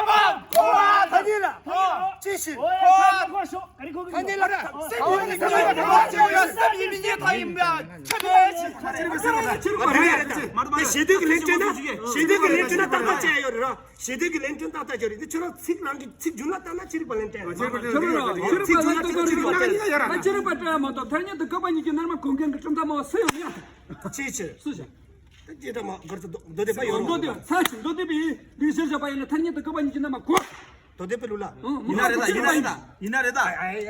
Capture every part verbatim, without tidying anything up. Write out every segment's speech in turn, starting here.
རྣམ་པ། ཨོ་ཨ་ཐ་སྙད་ལ་ཅི་ཞིག་ཨོ་ཨ་ཐ་སྙད་ལ་སེམས་ཡིན་མི་ཉན་ཐ་ཡིན་པ་ཆ་མེད་ཅིག་ཞེ་དུས་ཀྱི་ལན་སྤྲད་ན་ཞེ་དུས་ཀྱི་ལན་སྤྲད་ན་ཏག་ཏག་བྱས་ཡོད་རེད་ར། ཞེ་དུས་ཀྱི་ལན་སྤྲད་ཏག་ཏག་བྱས་རེད། འདི་ཁྱོད་རང་ཚིག་ནང་གི་ཚིག་རྒྱུན་ལ་བལྟས་ན་ཅི་རིགས་པ་ལན་སྤྲད་རེད། ཁྱོད་རང་ཚིག་རྒྱུན་ལ་བལྟས་ན་ཅི་རིགས་པ་སྤྲད་ན་ཅི་རིགས་པ་སྤྲད་ཡ་མ་གཏོགས་ཐ་སྙད་དུ་བཀོད་པ་ཉིད་ཀྱི་རྣལ་མ་གོ་མཁན་གྱི་གྲུབ་མཐའ་སྨྲ་བ་སུ་ཡང་མེད། ཅི་ཕྱིར། སུ་ཞིག་དེ་ལྟ་མ་གར་ཚ་མདོ་སྡེ་པ་ཡོད་མདོ་སྡེ་པ་ཚ་ཞིག་མདོ་སྡེ་པའི་འདི་ཕྱིར་བཞག་པ་ཡིན་ན་ཐ་སྙད་དུ་བཀོད་པ་ཉིད་ཀྱི་རྣལ་མ་གོ། མདོ་སྡེ་པའི་ལུགས་ལ། ཡིན་ན་རེད་ད་ཡིན་ན་རེད་ད་ཡིན་ན་རེད་ད།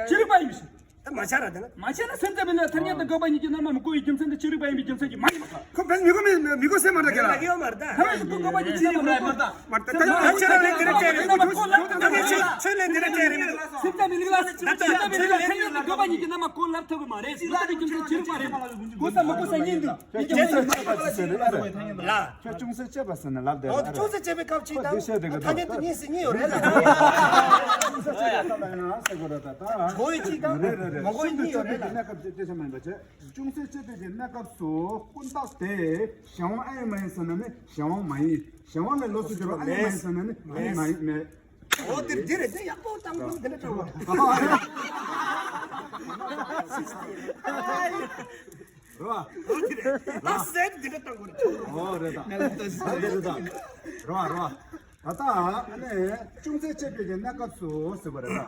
ཅི་རིགས་པ་ཡིན་ཞིག་ད་མ་ཆགས་ར་དེ་ན། མ་ཆགས་ན་སེམས་ཙམ་པའི་ལུགས་ཐ་སྙད་དུ་བཀོད་པ་ཉིད་ཀྱི་རྣལ་མ་མི་གོ་བའི་རྒྱུ་མཚན་དེ་ཅི་རིགས་པ་ཡིན་པའི་རྒྱུ་མཚན་གྱིས་མ་ཡིན་པ་དང་། ཁོ་བན་མི་གོ་མི་མི་གོ་སེམས་མ་ར་གེ་ལ། ལ་གེ་ཡོད་མ་རེད་ད། ཐ་སྙད་དུ་བཀོད་པ་ཉིད་ཀྱི་རྣལ་མ་མི་གོ། མ་རེད་ད། ད་ཁྱོད་ལ་ལན་དེ་རེ་སྤྲད་རེད་མི་གོ། ཁྱོད་ལ་དེ་རེ་སྤྲད་རེད་མི་གོ། སེམས་ཙམ་པའི་ལུགས་ལ་སེམས་ཙམ་པའི་ལུགས་ལ་ཐ་སྙད་དུ་བཀོད་པ་ཉིད་ཀྱི་རྣལ་མ་གོ་ལབ་ཐུབ་ཀྱི་མ་རེད། མི་གོ་བའི་རྒྱུ་མཚན་ཅི་རིགས་པ་རེད། གོ་ས་མི་གོ་ས་གཉིས་འདུག་ལ། ཁྱོད་ཅུང་ཟད་དཔྱད་པ་ཟེར་ནས་ལབ་དེ། ཨོ་ཅུང་ཟད་དཔྱད་པ་ཟེར་ནས་ལབ་དེ། ཨོ་ཅུང་ཟད་དཔྱད་པའི་སྐབས་ཅིག་དང་ཐ་སྙད་དུ་གཉིས་སུ་གཉིས་ཡོད་རེད་ལ། ཅུང་ཟད་དཔྱད་པ་ཟེར་ན་ཟེར་དགོས་རེད་ད། གོ་ཡི་གཅིག་དང་མ་གོ་ཡི་གཉིས་ཡོད་རེད་ལ། གནས་སྐབས་དེ་ཚོ་མིན་པ་བྱས། ཅུང་ཟད་དཔྱད་པའི་གནས་སྐབས་སུ་ཀུན་བརྟགས་དེ་གཞན་དབང་ཨེ་ཡིན་མ་ཡིན་ཟེར་ན་ནི་གཞན་དབང་མ་ཡིན། གཞན་དབང་ལས་ལོགས་སུ་གྱུར་པ་ཨེ་ཡིན་མ་ཡིན་ཟེར་ན་ནི་ཨེ་ཡིན་མ་ཡིན་མེད། ཨོ་དེ་འདི་རེད་དེ་ཡག་པོ་བཏང་དགོས་འདི་འདྲ་དྲང་བ། རོ། ཨོ་དེ་རེད་ད་ཟེར་འདི་འདྲ་བཏང་དགོས་རེད། ཨོ་རེད་ད། རེད་ད། རོ་རོ། ད་ལྟ་ཨ་ནི་ཅུང་ཟད་དཔྱད་པའི་གནས་སྐབས་སུ་ཟེར་བ་རེད་ད།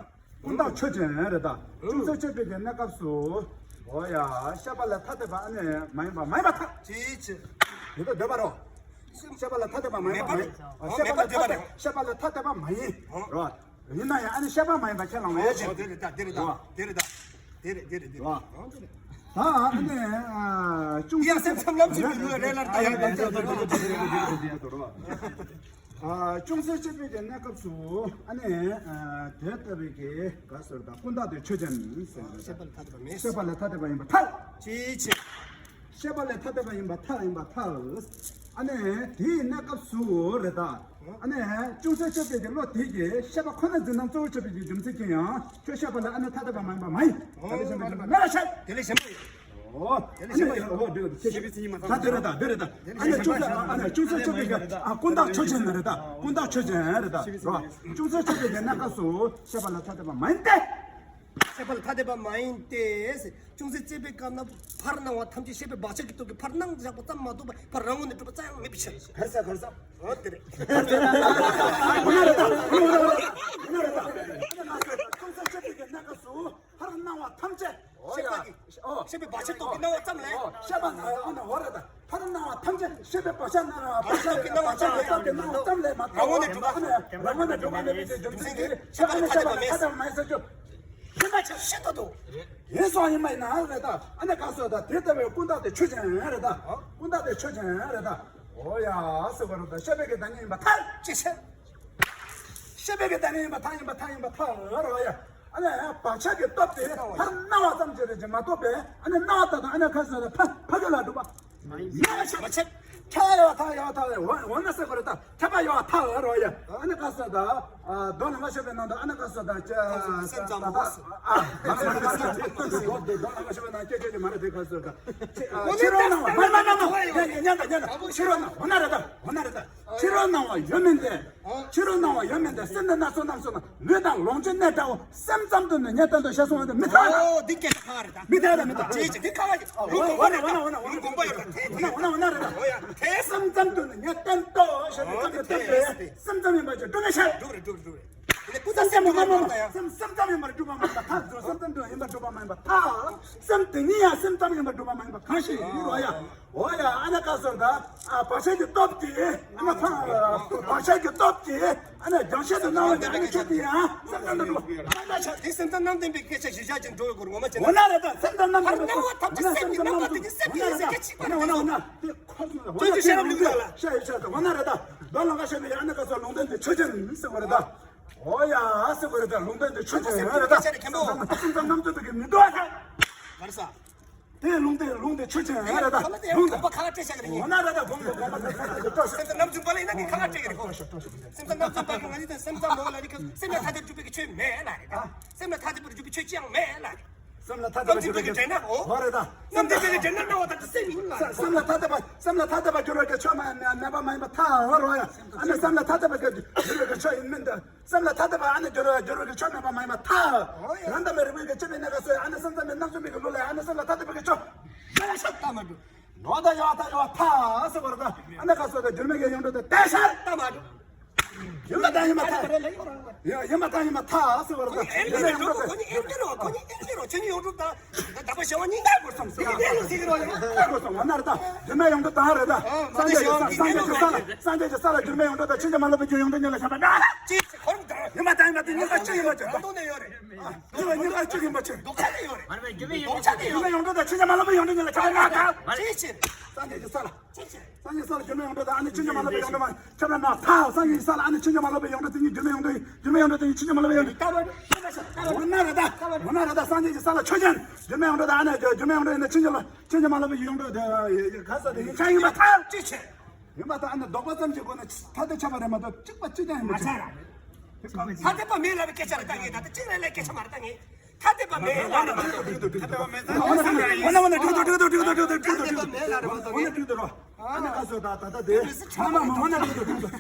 ཀུན་བརྟགས་ཆོས་ཅན་རེད་ད། ཅུང་ཟད་དཔྱད་པའི་གནས་སྐབས་སུ། འོ་ཡ། ཤེས་པ་ལས་ཐ་དད་པ་ཨ་ནི་མ་ཡིན་པ་མ་ཡིན་པ་ཐལ། ཅི་ཅི། དེ་ལྟར་འདོད་པ་རོ། ཤེས་པ་ལས་ཐ་དད་པ་མ་ཡིན་པ་མ་ཡིན། ཤེས་པ་ལས་ཐ་དད་ཤེས་པ་ལས་ཐ་དད་པ་མ་ཡིན་རོ། ཡིན་ན་ཡང་ཨ་ནི་ཤེས་པ་མ་ཡིན་པ་ཁས་བླངས་པའི་ཕྱིར། དེ་རེད་ད་དེ་རེད་ད་དེ་རེད་ད་དེ་རེད་དེ་རེད་དེ་རེད། ད་ཨ་ནི་ཅུང་ཟད་སེམས་ཙམ་ལམ་གྱི་ལུས་རེ་ལར་ད་ཡང་དེ་རེད་དེ་རེད་དེ་རེད། ཅུང་ཟད་ཤེས་པའི་གནས་སྐབས་སུ་ཨ་ནི་དེ་ལྟ་བུའི་གི་ག་ཟེར་ད་ཀུན་བརྟགས་དེ་ཆོས་ཅན་ཟེར། ཤེས་པ་ལས་ཐ་དད་པ་མེད། ཤེས་པ་ལས་ཐ་དད་པ་ཡིན་པ་ཐལ། ཅིའི་ཕྱིར། ཤེས་པ་ལས་ཐ་དད་པ་ཡིན་པ་ཐལ་ཡིན་པ་ཐལ། ཨ་ནི་དེའི་གནས་སྐབས་སུ་རེད་ད། ཨ་ནི་ཅུང་ཟད་ཤེས་པའི་གི་བློ་དེ་གིས་ཤེས་པ་ཁོ་ན་འཛིན་སྟངས་གཙོ་བོར་བྱེད་པའི་གི་རྒྱུ་མཚན་གྱིས་ཡང་ཁྱོད་ཤེས་པ་ལས་ཨ་ནི་ཐ་དད་པ་མ་ཡིན་པ་མ་ཡིན། དེ་ལས་གཞན་པ་ཡིན་པ་མེད་ལ་ཤེས། དེ་ལས་གཞན་པ་ཡིན། ཨོ། དེ་ལས་གཞན་པ་ཡིན། ཨོ་དེ་དེ་ཤེས་པའི་མཚན་ཉིད་མ་ཚང་། ད་དེ་རེད་ད་དེ་རེད་ད། ཨ་ནི་ཅུང་ཟད་ཨ་ནི་ཅུང་ཟད་ཆོས་ཅན་གྱི་ཨ་ཀུན་བརྟགས་ཆོས་ཅན་རེད་ད། ཀུན་བརྟགས་ཆོས་ཅན་རེད་ད་རོ། ཅུང་ཟད་ཆོས་ཅན་གྱི་གནས་སྐབས་སུ་ཤེས་པ་ལ་ཐ་དད་པ་མ་ཡིན་ཏེ། ཤེས་པ་ལ་ཐ་དད་པ་མ་ཡིན་ཏེ། ཅུང་ཟད་དཔྱད་པའི་སྐབས་ན་ཕར་སྣང་བ་ཐམས་ཅད་ཤེས་པའི་བག་ཆགས་ཀྱི་སྟོབས་ཀྱིས་ཕར་སྣང་བཞག་པ་ཙམ་མ་གཏོགས་པ་ཕར་རང་ངོས་ནས་གྲུབ་པ་རྩ་ཡང་མེད་པའི་ཕྱིར། གར་ས་གར་ས། འོ་དེ་རེད། འོ་ན་རེད་ད། འོ་ན་རེད་ད། འོ་ན་རེད་ད། ཅུང་ཟད་དཔྱད་པའི་གནས་སྐབས་སུ། ཕར་སྣང་བ་ཐམས་ཅད། ཤེས་པ་གི། ཨོ། ཤེས་པའི་བག་ཆགས་སྟོབས་ཀྱིས་སྣང་བ་ཙམ་ལས། ཨོ། ཤེས་པ་ཨ་ནི་འོ་རེད་ད། ཕར་སྣང་བ་ཐམས་ཅད་ཤེས་པའི་བག་ཆགས་སྣང་བ་བག་ཆགས་ཀྱིས་སྣང་བ་ཙམ་ལས་མ་གཏོགས། རང་ངོས་ནས་གྲུབ་པ། རང་ངོས་ནས་གྲུབ་པ་མེད་པའི་རྒྱུ་མཚན་གྱིས་ཤེས་པ་ལ་ཐ་དད་པ་མེད་ཟེར་རྒྱུ། ཤེས་པ་ཆ་ཤེས་ཏོ་ཏོ། ཡིན་སོང་ཡིན་པ་ཡིན་ན་རེད་ད། ཨ་ནི་ག་སོ་ད་དེ་ལྟ་བུའི་ཀུན་བརྟགས་དེ་ཆོས་ཅན་རེད་ད། ཀུན་བརྟགས་དེ་ཆོས་ཅན་རེད་ད། འོ་ཡ་ཟེར་བ་རེད་ད། ཤེས་པའི་གི་བདག་ཉིད་ཡིན་པ་ཐལ། ཅི་ཕྱིར། ཤེས་པའི་གི་བདག་ཉིད་ཡིན་པ་ཐལ་ཡིན་པ་ཐལ་ཡིན་པ་ཐལ་རོ་ཡ། ཨ་ནི་བག་ཆགས་ཀྱི་སྟོབས་དེ་ཕར་སྣང་བ་ཙམ་གྱིས་རེད་ཅེས་མ་གཏོགས་པས་ཨ་ནི་སྣང་བ་དང་ཨ་ནི་ཁ་ཟེར་ཕ་ཕ་གི་ལ་སྒྲུབ་པ། མ་ཡིན་པ་ཆགས། ཁྱད་ཡོད་ཐལ་ཡོད་ཐལ་འོ་འོ་ན་ཟེར་བ་རེད་ད། ཁྱད་པར་ཡོད་ཐལ་རོ་ཡ། ཨ་ནི་ཁ་ཟེར་ད། མདོ་ལ་མ་ཤེས་པའི་ནང་དུ་ཨ་ནི་ཁ་ཟེར་ད། སེམས་ཙམ་པོ། མདོ་ལ་མ་ཤེས་པའི་ནང་སྐད་ཆ་ཅིག་མ་རེད་དེ་ཁ་ཟེར་ད། ཕྱི་རོལ་སྣང་བ་མ་མ་མ་མ། ཉན་ཉན་ཉན་ཉན། ཕྱི་རོལ་སྣང་འོ་ན་རེད་ད་འོ་ན་རེད་ད། ཕྱི་རོལ་སྣང་བ་ཡོད་མིན་ཏེ། ཕྱི་རོལ་སྣང་བ་ཡོད་མིན་ཏེ་སེམས་ནི་སྣ་ཚོགས་རྣམས་སུ་ན་ལུས་དང་ལོངས་སྤྱོད་གནས་འདྲ་བོ་སེམས་ཙམ་དུ་ནི་ངས་བསྟན་ཏོ་ཞེས་གསུངས་པ་དེ་མི་ཐལ། ཨོ་འདི་སྐད་ཆ་གང་རེད་ད། མི་ཐལ་ད་མི་ཐལ། ཅེས་ཅེས་འདི་གང་རེད། ལུང་དགོངས་པ་རེད་ད། ལུང་དགོངས་པ་ཡོད་ད། དེ་འོ་ན་འོ་ན་རེད་ད། ཨོ་ཡ་དེ་སེམས་ཙམ་དུ་ནི་ངས་བསྟན་ཏོ་ཞེས་པའི་ཙམ་དུ་བསྟན་ཏེ་སེམས་ཙམ་ཡིན་པ་ཅིག་སྒྲུབ་མི་ཤེས། སྒྲུབ་རེད་སྒྲུབ་རེད་སྒྲུབ་རེད། ཀུན་བརྟགས་སེམས་ཀྱི་མ་མ་མ་སེམས་སེམས་ཙམ་ཡིན་པར་སྒྲུབ་པ་མ་ཡིན་པ་ཐལ། སེམས་ཙམ་དུ་ཡིན་པར་སྒྲུབ་པ་མ་ཡིན་པ་ཐལ། སེམས་དེ་ཉིད་ཡང་སེམས་ཙམ་ཡིན་པར་སྒྲུབ་པ་མ་ཡིན་པ་གང་ཞིག་ཡིན་རོ་ཡ། འོ་ཡ་ཨ་ན་ཀ་སོར་ད། ཨ་བག་ཆགས་ཀྱི་སྟོབས་ཀྱིས་ཨ་ན་ཕ། བག་ཆགས་ཀྱི་སྟོབས་ཀྱིས་ཨ་ན་རྒྱང་ཤེས་སུ་སྣང་བ་ནི་ཨ་ན་ཆོས་ཀྱི་ཡང་སེམས་ཙམ་དུ་འགྲོ། ཨ་ན་ཆ་དེ་སེམས་ཙམ་རྣམ་བདེན་པའི་སྐད་ཆ་གཞི་བཞག་ཅིང་འགྲོ་བའི་སྐོར་ངོ་མ་བྱས་ན། འོ་ན་རེད་ད་སེམས་ཙམ་རྣམ་བདེན་པའི་སྣང་བ་ཐམས་ཅད་སེམས་ཀྱི་རྣམ་པ་དེ་གི་སེམས་ཀྱི་ཡིན་ཟེར་སྐད་ཅིག་པ་དེ་ཚོ། ཁོ་ཚོ་ལ་འོ་ན་ཤེས་རབ་ལུགས་ལ་ཤ་ཡི་ཤ་དང་འོ་ན་རེད་ད། མདོ་ལ་ང་ཤེས་པའི་ཨ་ན་ཀ་སོར་ལུང་བསྟན་དེ་ཆོས་ཅན་ཟེར་བ་རེད་ད། འོ་ཡ་ཟེར་བ་རེད་ད། ལུང་བསྟན་དེ་ཆོས་ཅན་རེད་ད། སེམས་ཙམ་རྣམ་བདེན་པའི་སྐད་ཆ་རེད་མཁན་པོ། སེམས་ཙམ་རྣམ་བདེན་པའི་སྐད་ཆ་མི་འདུག་ཨ་ད། བར་ས། དེ་ལུང་དེ་ལུང་དེ་ཆོས་ཅན་རེད་ད། ལུང་དེ་དགོངས་པ་ཁ་ཁ་སྤྲད་བཞག་གི་རེད། འོ་ན་རེད་ད་དགོངས་དགོངས་དགོངས་པ་ཁ་ཁ་སྤྲད་བཞག་སེམས་ཙམ་རྣམ་རྫུན་པ་ལ་ཡིན་ན་ངས་ཁ་ཁ་སྤྲད་གི་རེད་ཁོ། སེམས་ཙམ་རྣམ་རྫུན་པ་གི་ང་ཚོ་དེ་སེམས་ཙམ་མོ་ལ་ནི་ཁ་སེམས་ལ་ཐ་དད་པར་གྱུར་པའི་གི་ཆོས་མེད་ལ་རེད་ད། སེམས་ལ་ཐ་དད་པར་གྱུར་པའི་ཆོས་ཅི་ཡང་མེད་ལ་རེད། སེམས་ལ་ཐ་དད་པར་གྱུར་པའི་གི་འདྲེན་ན་འོ། འོ་རེད་ད། རྣམ་རྫུན་པའི་གི་འདྲེན་ན་སྣང་བ་ཐམས་ཅད་སེམས་ཡིན་ལ་རེད། སེམས་ལ་ཐ་དད་པ་སེམས་ལ་ཐ་དད་པར་གྱུར་པའི་གི་ཆོས་མ་མེད་པ་མ་ཡིན་པ་ཐལ་རོ་ཡ། ཨ་ནི་སེམས་ལ་ཐ་དད་པར་གྱུར་པའི་གི་ཆོས་ཡིན་མིན་ད། སེམས་ལ་ཐ་དད་པ་ཨ་ནི་སྦྱོར་བ་སྦྱོར་བའི་ཆོས་མེད་པ་མ་ཡིན་པ་ཐལ། ཡང་དག་པའི་རིགས་པའི་སྤྱི་པའི་གནས་སྐབས་སུ་ཨ་ནི་སེམས་ཙམ་པའི་རྣམ་གསུམ་པའི་ལུགས་ལས་ཨ་ནི་སེམས་ལ་ཐ་དད་པའི་ཆོས་ཡོད་ལ་ཤར་ལྟ་མ་འགྲོ། ནོ་ད་ཡོད་ཐ་ཡོད་ཐལ་ཟེར་བར་ད་ཨ་ནི་སྐབས་སུ་ད་འགྱུར་མེད་ཀྱི་ཡོངས་གྲུབ་དེ་དེ་ཤར་ལྟ་མ་འགྲོ། ཡིན་པ་དང་ཡིན་པ་ཐལ། ཡིན་པ་དང་ཡིན་པ་ཐལ་ཟེར་བར་ད་འགྱུར་མེད་ཡོངས་གྲུབ་དེ། ཁོ་གཉིས་ཨེ་འདི་རོ་ཁོ་གཉིས་ཨེ་འདི་རོ་ཆོས་ཉིད་ཡོངས་གྲུབ་དང་། ད་ལྟ་བ་ཞེས་པ་གཉིས་ཀ་དགོས་སམ་ཟེར། གཉིས་ཀ་ལ་ཟེར་གི་རོ་ཡ། ཀ་དགོས་སམ་འོ་ན་རེད་ད། འགྱུར་མེད་ཡོངས་གྲུབ་དང་རེད་ད། སངས་རྒྱས་ཀྱི་ས་སངས་རྒྱས་ཀྱི་ས་ལ་སངས་རྒྱས་ཀྱི་ས་ལ་འགྱུར་མེད་ཡོངས་གྲུབ་དང་ཕྱིན་ཅི་མ་ལོག་པའི་རྒྱུ་ཡོངས་གྲུབ་གཉིས་ལ་བཞག་པ་ན། ཅི་ཁོར་ད། ཡིན་པ་དང་ཡིན་པ་དེ་གཉིས་ཀ་གཅིག་ཡིན་པ་ཅིག་ད། གཉིས་ཀ་གཅིག་ཡིན་པ་ཅིག་ལྡོག་ཆ་དེ་ཡོད་རེད། གཉིས་ཀ་གཅིག་ཡིན་པ་ཅིག་ལྡོག་ཆ་དེ་ཡོད་རེད། འགྱུར་མེད་ཡོངས་གྲུབ་དང་ཕྱིན་ཅི་མ་ལོག་པའི་ཡོངས་གྲུབ་གཉིས་ལ་བཞག་པ་ན་ད། ཅི་ཕྱིར། སངས་རྒྱས་ཀྱི་ས་ལ། ཅི་ཕྱིར། སངས་རྒྱས་ས་ལ་འགྱུར་མེད་ཡོངས་གྲུབ་དང་ཨ་ནི་ཕྱིན་ཅི་མ་ལོག་པའི་ཡོངས་གྲུབ་མ་ཁྱབ་ན་ན་ཐལ། སངས་རྒྱས་ཀྱི་ས་ལ་ཨ་ནི་ཕྱིན་ཅི་མ་ལོག་པའི་ཡོངས་གྲུབ་དེ་གཉིས་འགྱུར་མེད་ཡོངས་གྲུབ་འགྱུར་མེད་ཡོངས་གྲུབ་དེ་གཉིས་ཕྱིན་ཅི་མ་ལོག་པའི་ཡོངས་གྲུབ་ད་བར། འོ་ན་རེད་ད། འོ་ན་རེད་ད། སངས་རྒྱས་ཀྱི་ས་ལ་ཆོས་ཅན། འགྱུར་མེད་ཡོངས་གྲུབ་དང་ཨ་ནི་འགྱུར་མེད་ཡོངས་གྲུབ་ཡིན་ན་ཕྱིན་ཅི་ལ་ཕྱིན་ཅི་མ་ལོག་པའི་ཡོངས་གྲུབ་དེ་ག་ས་དེ་ཡིན་ཆ་ཡིན་པ་ཐལ། ཅི་ཕྱིར། ཡིན་པ་ད་ཨ་ནི་ལྡོག་པ་ཙམ་གྱི་སྒོ་ནས་ཐ་དད་ཁྱབ་པ་རེད་མ་གཏོགས་གཅིག་པ་གཅིག་རྐྱང་ཡིན་པ་ཆགས་ར། ཐ་དད་པ་མེད་ལབ་པའི་སྐད་ཆ་རེད་ད་ངས་ད་ལྟ་གཅིག་རེད་ལབ་སྐད་ཆ་མ་རེད་ད་ངས། ཐ་དད་པ་མེད་ལ་རེད། ཐ་དད་པ་མེད་ད། འོ་ན་འོ་ན་འགྲིག་འདུག་འགྲིག་འདུག་འགྲིག་འདུག་འགྲིག་འདུག་འགྲིག་འདུག་འོ་ན་འགྲིག་འདུག་རོ། ཨ་ནི་ཁ་སོ་ད་ད་ད་དེ་ཚང་མ་མ་འོ་ན་འགྲིག་འདུག་འགྲིག་འདུག་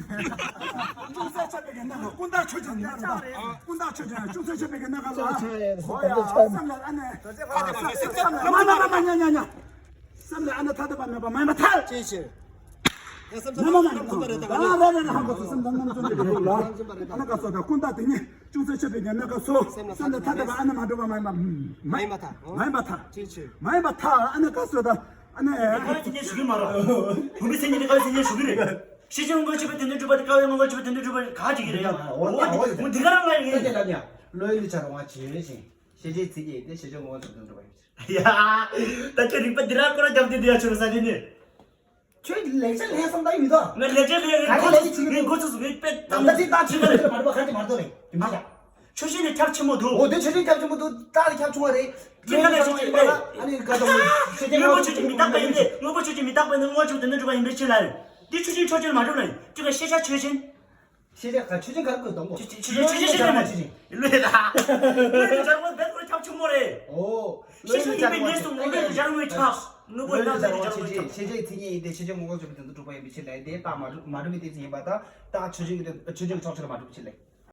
ཅུང་ཟད་ཆད་པའི་གི་ནང་ལ་ཀུན་བརྟགས་ཆོས་ཅན་ཡིན་ན་རེད་ད། ཀུན་བརྟགས་ཆོས་ཅན་ཅུང་ཟད་ཆད་པའི་གི་ནང་ལ། འོ་ཡ་སེམས་ལ་ཨ་ནི་སེམས་ལ་མ་མ་མ་མ་ཉ་ཉ་ཉ། སེམས་ལ་ཨ་ནི་ཐ་དད་པ་མེད་པ་མ་ཡིན་པ་ཐལ། ཅི་ཕྱིར། ཡང་སེམས་ནི་མ་མ་ནི་ཐོག་ཐོག་རེད་ད་ཨ་རེད་རེད་ཧ་གོ་སོང་། སེམས་དང་ངམ་ཚོ་འདི་རེད་ལ། ཨ་ན་ཀ་སོ་ད་ཀུན་ད་དེ་ནི་ཅུང་ཟད་ཆད་པའི་ཉེན་ན་ཀ་སོ། སེམས་ལ་ད་ད་ད་ཨ་ན་མ་འགྲོ་བ་མ་ཡིན་པ། མ་ཡིན་པ་ཐག་མ་ཡིན་པ་ཐག་ཅི་ཅི། མ་ཡིན་པ་ཐག་ཨ་ན་ཀ་སོ་ད་ཨ་ན་ཨེ། ཁ་བའི་མཚན་ཉིད་ཞུ་གི་མ་རེད། བུད་མེད་མཚན་ཉིད་ནི་ཁ་བའི་མཚན་ཉིད་ཞུ་གི་རེད། ཤེས་བྱའི་དངོས་པོ་ཆོས་པའི་དོན་དུ་གྲུབ་པ་དེ་ཁ་བའི་དངོས་པོ་ཆོས་པའི་དོན་དུ་གྲུབ་པ་ག་ཅིག་གི་རེད་ཡ། འོ་འོ་འདི་ག་རང་ལ་ཡིན། ལ་ཡ། བློ་ཡུལ་ལ་བྱ་རུང་བ་བྱེད་ཅིང་། ཤེས་བྱའི་མཚན་ཉིད་དེ་ཤེས་བྱའི་དངོས་པོ་ཆོས་པའི་དོན་དུ་གྲུབ་པ་ཡིན། ཡ། ད་ཁྱོད་རིག་པ་འདི་རང་ཁོ་རང་རྒྱབ་སྟེ་འདི་ཡ་ཆོས་ས་དེ་ནི། ཁྱོད་ལེགས་ཆ་ལྷན་བསམ་ད་ཡོད་དོ། ང་ལེགས་ཆ་ལྷན་ག་རེ་ལེགས་ཆ་ཆེ་གི་འདུག་ངས་འགོ་ཚུགས་སུ་ངས་དཔེ་ད་ལྟ་ཅིག་ད་ཅིག་ལ་མ་འགྲོ་བ་ག་ཅིག་མ་འགྲོ་ལེ་དེ་མ་ཆ། ཆོས་བཤད་ནི་ཁྱབ་ཆེན་མོ་འདུག་འོ་དེ་ཆོས་བཤད་ཁྱབ་ཆེན་མོ་འདུག་ད་ལ་ཁྱབ་ཆུང་བ་རེད། ཅི་ཁ་ལ་ཆོས་བཤད་ཨ་ནི་ག་ད་ཆོས་བཤད་དངོས་པོ་ཆོས་ཅན་མི་རྟག་པ་ཡིན་ཏེ་དངོས་པོ་ཆོས་ཅན་མི་རྟག་པ་ཡིན་ན་དངོས་པོ་ཆོས་དོན་དུ་གྲུབ་པ་ཡིན་པའི་ཕྱིར་ལ། འདི་ཆོས་ཅན་ཆོས་ཅན་མ་གྲུབ་ལ་ཡིན་ཅི་ག་ཤེས་བྱ་ཆོས་ཅན། ཤེས་བྱ་ག་ཆོས་ཅན་ག་རེ་དགོས་དང་པོ། ཆོས་ཅན་ཆོས་ཅན་ཆོས་ཅན་ཆོས་ཅན་མ་ཆོས་ཅན། ལོས་ད། ལོས་ད་སྦྱར་བ་བེད་ཁོ་ཁྱབ་ཆུང་མོ་རེད། ཨོ། ཤེས་བྱ་ཡིན་པའི་གནས་སུ་ངོ་བོས་སྦྱར་བའི་ཕྱིར། དངོས་པོ་ཡིན་ན་ལོས་ད་སྦྱར་བའི་ཕྱིར། ཤེས་བྱའི་མཚན་ཉིད་ཡིན་ཏེ་ཤེས་བྱའི་དངོས་པོ་ཆོས་པའི་དོན་དུ་གྲུབ་པ་ཡིན་པའི་ཕྱིར་ལ་ཡིན་ཏེ་རྟགས་མ་གྲུབ་མ་གྲུབ་པའི་གཏན་ཚིགས་ཡིན་པ་དང་རྟགས་ཆོས་ཅན་གྱི་ཆོས་ཅན་གྱི་ཕྱོགས་ཆོས་ལ་མ་གྲུབ་པའི་ཕྱིར་ལ་ཡིན།